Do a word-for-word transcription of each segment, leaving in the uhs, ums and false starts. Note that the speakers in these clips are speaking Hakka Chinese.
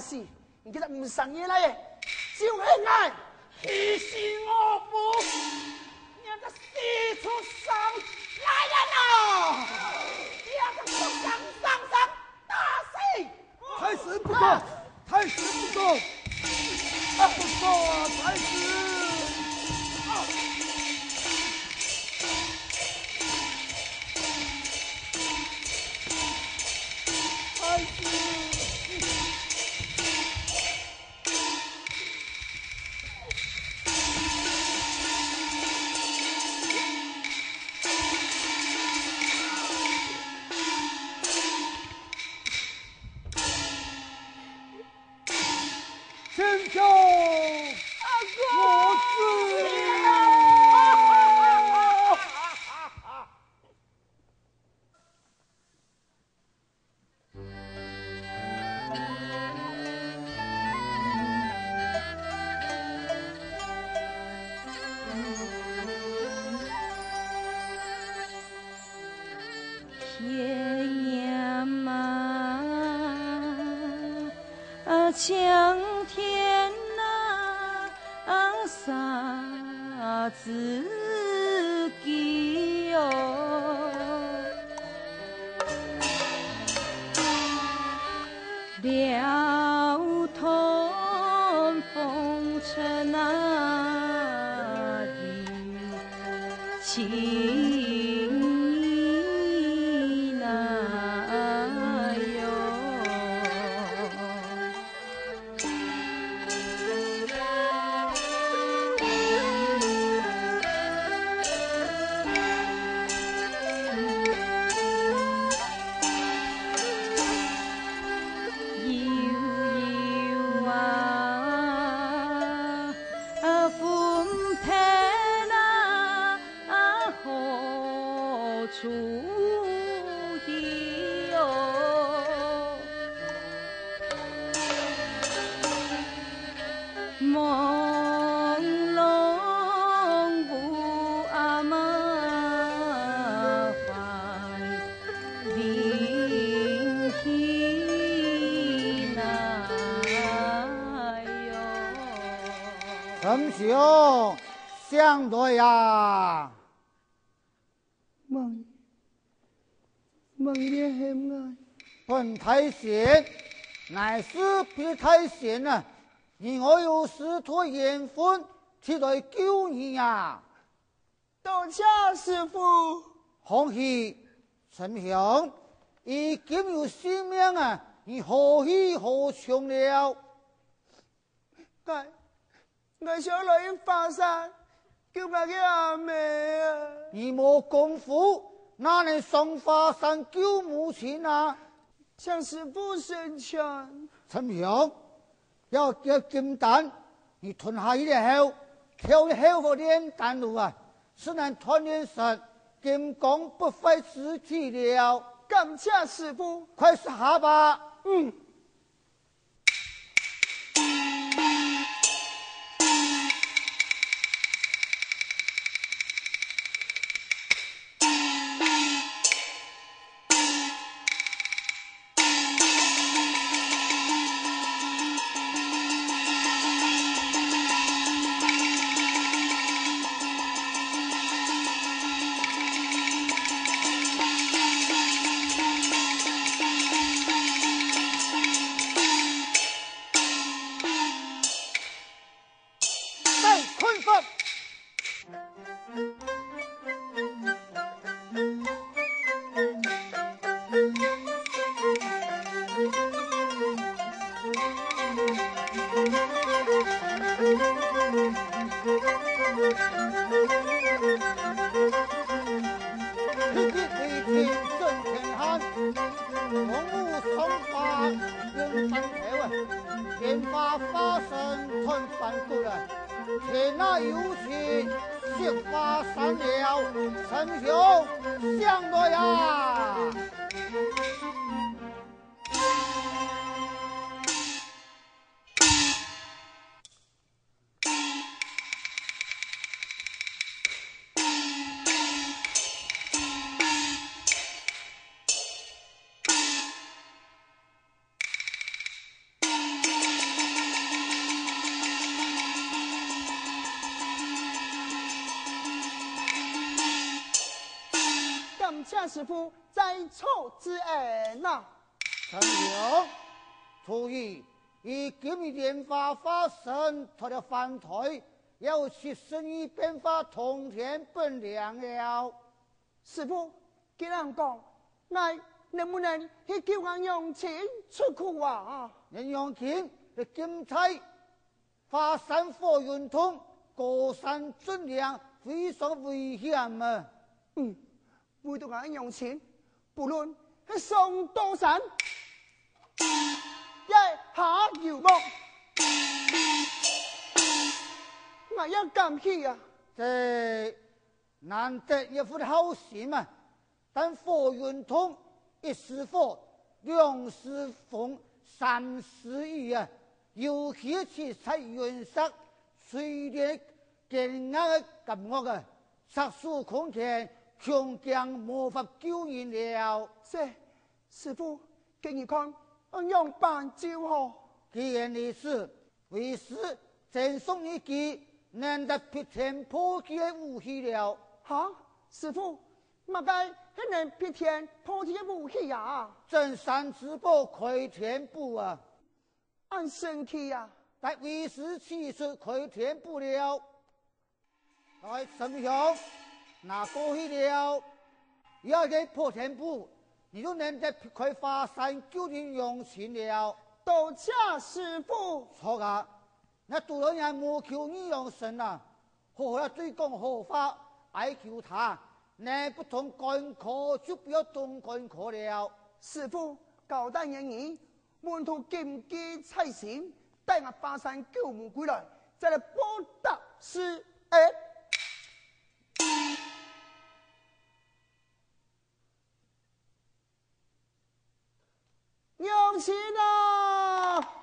死，你這隻毋成人來个，就係𠊎！欺師訛父，你這死畜生，來人啊！你這畜生，畜生，打死！太師不敢，太師不敢，啊，不敢啊，太師！太师！天将，阿哥！我知。天涯啊，啊，青天啊，啊，沙子 枝哦，撩断风尘啊的情意啊哟。 悠悠啊，啊，魂魄啊，啊，何处去哦？ 朦胧乌暗啊，还灵犀哪哟。丞相，醒來啊！ 孟爺，孟爺喊𠊎。本大仙，乃是別大仙啊！你我有師徒緣分，特來救你啊！多謝師父。恭喜，丞相，你今有性命啊！你何去何從了？ 𠊎，𠊎想來華山救𠊎个阿姆啊！你無功夫，哪能上華山救母親啊？請師父成全。丞相，這個金丹，你吞下去了後，調一口火煉丹爐啊，使人鍛煉成金剛不壞之體了。感謝師父。快食下吧。嗯。 再困法。日日雷霆震天寒， 龍舞松花滾翻頭啊，蓮花化身斷翻骨啊，天下有情惜華山了，丞相醒來啊！謝師父再造之恩啊！陳兄，徒兒，你今日蓮花化身，討了飯袋，也有七十二變化通天本領了。師父，既然講，𠊎能不能去救吾娘親出苦啊？你娘親係金釵， 華山火雲洞，高山峻嶺，非常危險啊！嗯，為著𠊎娘親，不論係上刀山，也下油鑊，𠊎也敢去啊！這難得一份孝心啊！ 但火雲洞一時火，兩時風，三時雨啊，尤其係在雲石，隨連堅硬个岩岳啊，赤手空拳，恐驚無法救人了。係，師父，該你看，愛仰般救好？既然如此，為師贈送一支能得闢天破地个武器了。哈，師父， 麼个係能闢天破地个武器啊？鎮山之寶開天斧啊！恁神奇啊！待為師取出開天斧了。來，陳兄，拿過去了。這个破天斧，你就能得闢開華山救人娘親了。多謝師父。著啊， 𠊎堵著若無求義王神啊，好好仔對講好話，哀求他，能不動干戈就不要動干戈了。師父，交代言語，門徒謹記在心，待𠊎華山救母歸來，再來報答師恩。 娘親啊！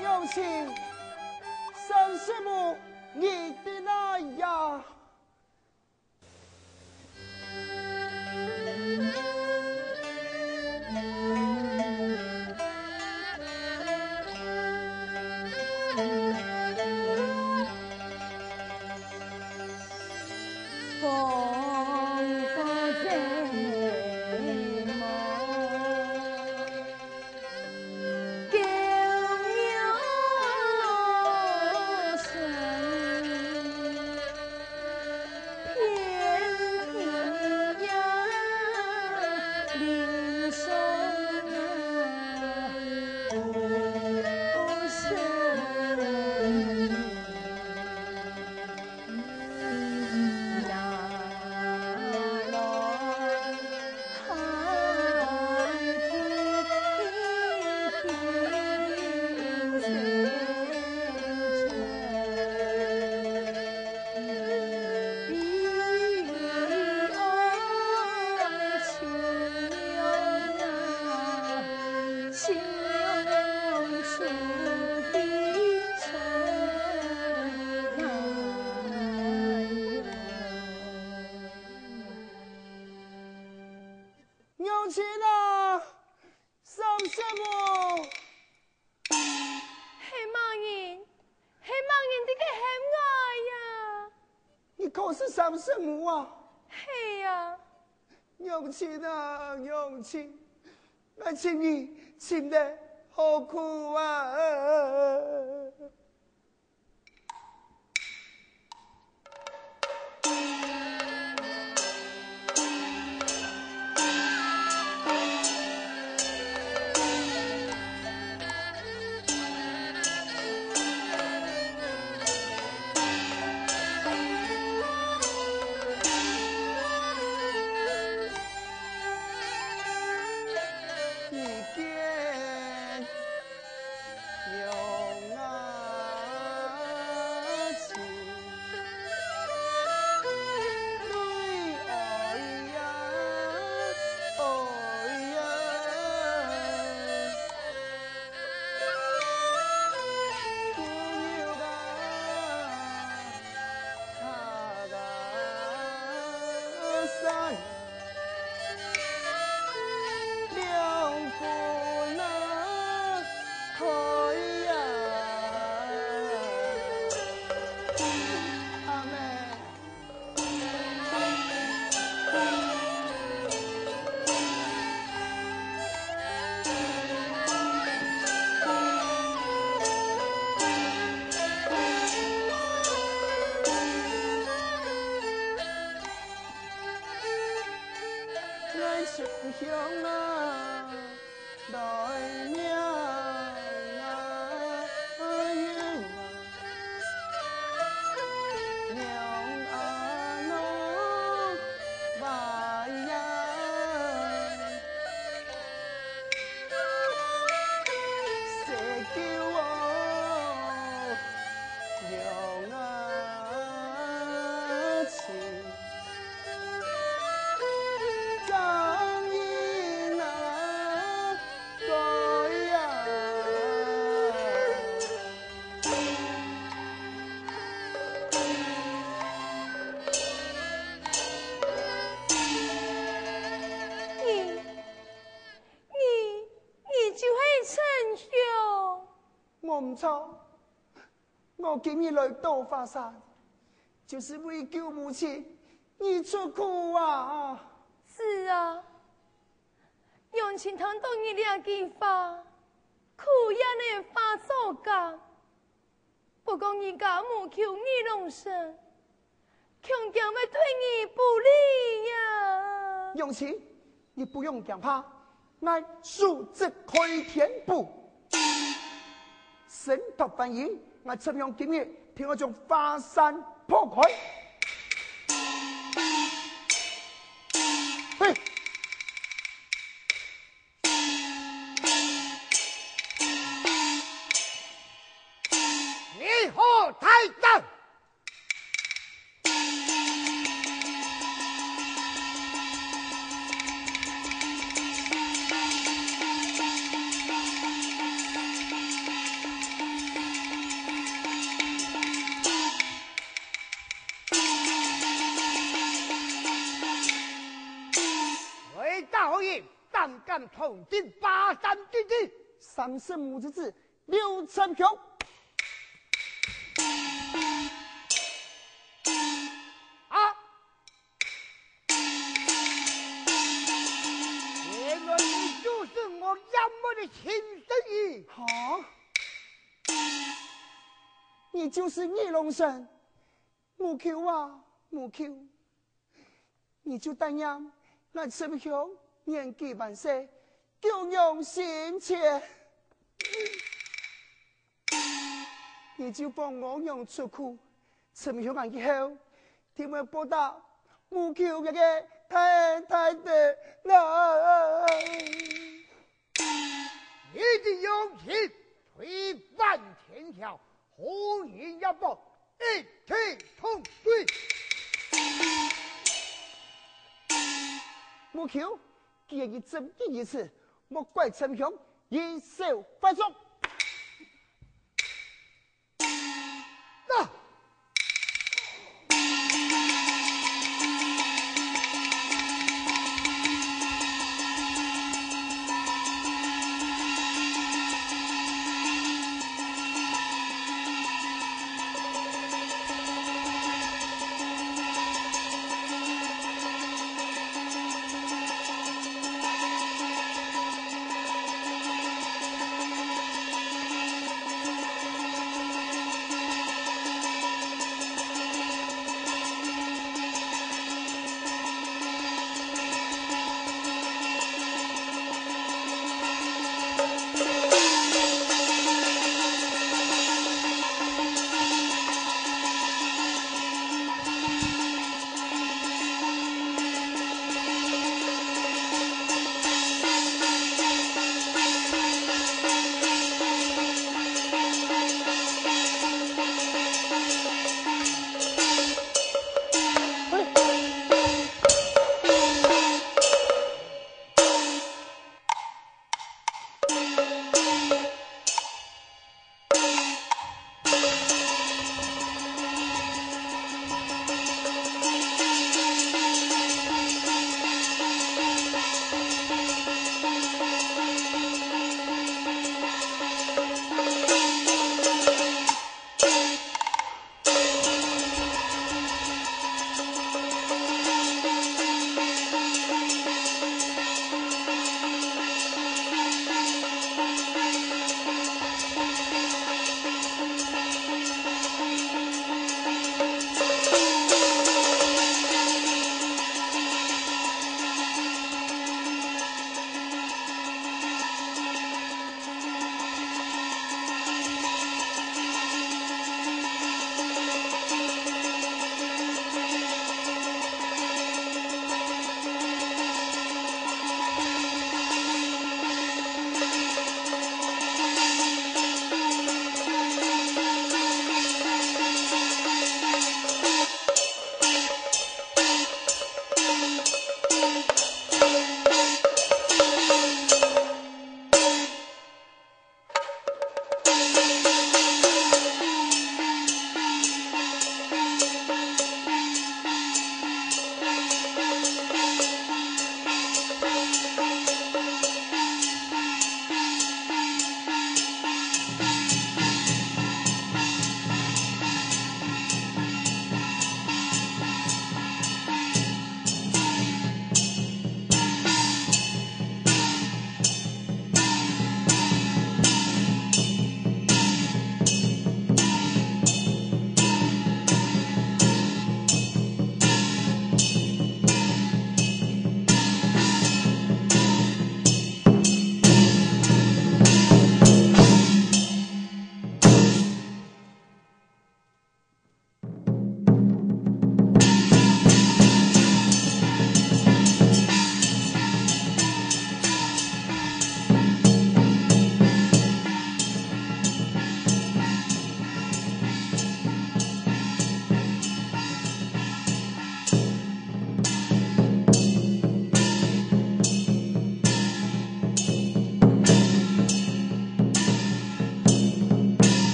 娘親，三十五日的那夜，可是三十畝啊！係啊！娘親啊，娘親，𠊎尋你尋得好苦啊！你，你，你就係陳雄？無毋著，我今日來到華山，就係為救母親而出苦啊！是啊，娘親聽著你這句話，苦也能化作甘。 不過你家母舅二郎神，恐驚會對你不利呀。娘親，你不用驚怕，𠊎手執開天phủ，承托觀音，𠊎陳雄今日定愛將華山破開。嘿！ 你好大膽！为大好意，胆敢闯进巴山之地！三十母之子， 刘成雄。啊！原來你就是我閻王的親生兒。哈？你就是二郎神？母舅啊，母舅。 你就帶念𠊎陳雄年紀還細，供養生前。你就放我娘出苦，陳雄還以後，定會報答母舅个大恩大德啦。 你的勇氣，推翻天朝，何人也不一起同罪。母舅，既然你執意如此，莫怪陳雄一手壞手。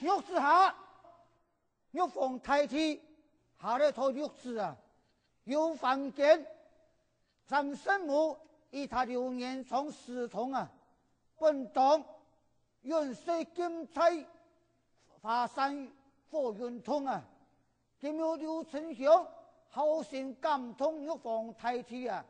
玉子下，玉皇大帝下來到玉子啊，遊凡間，三聖母已在流年中死中啊，本當冤死禁在華山火雲洞啊。 今有劉丞相好心感動玉皇大帝啊，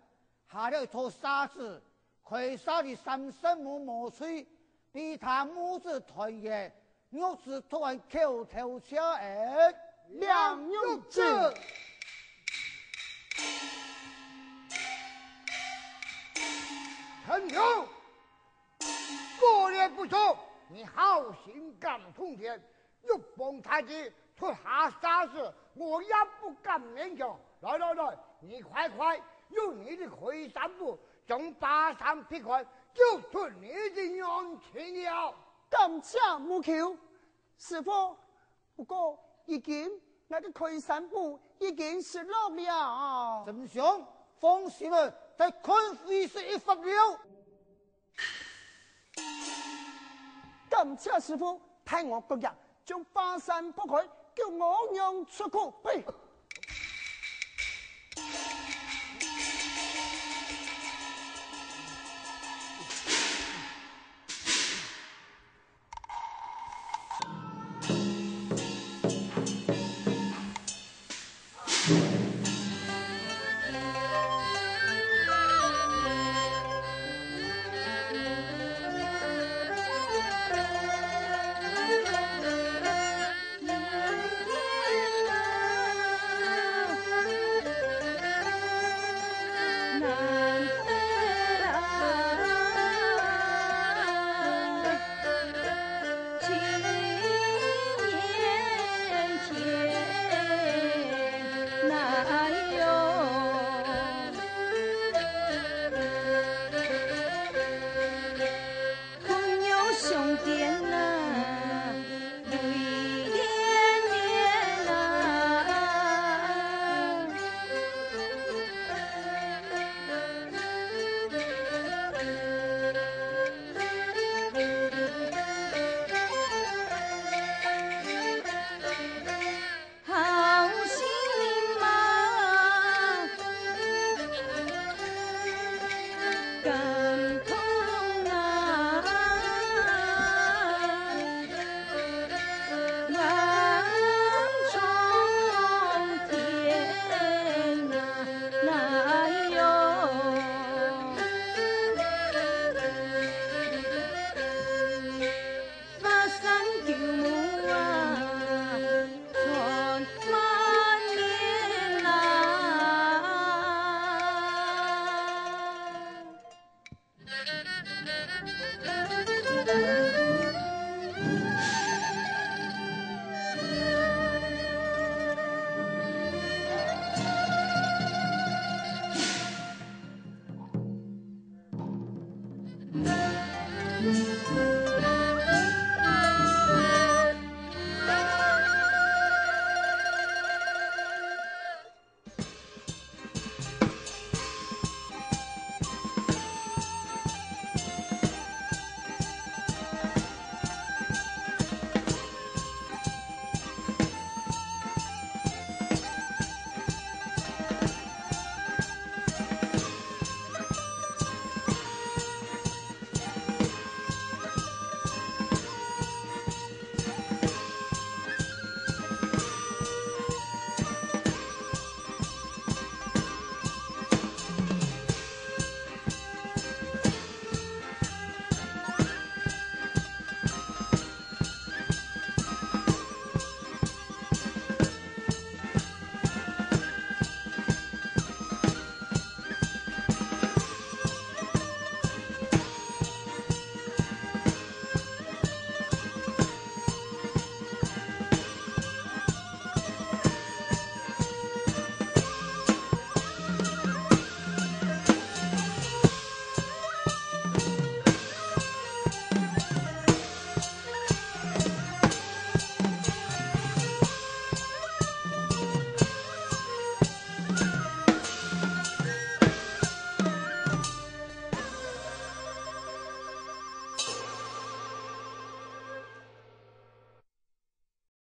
下了一道沙子，開設了三聖母無罪，被他母子團圓，玉子突然口頭謝恩。梁玉子。丞相， 果然不錯，你好心感動天，玉皇大帝出下沙子，我也不敢勉強。來來來，你快快用你的開山斧，將巴山劈開，就出你的冤情了。感謝母舅。師父，不過，如今𠊎个開山斧已經失落了。丞相，放心啊，再看會失一發了。 感謝師父，待我過夜，將巴山破開，救我娘出苦。嘿！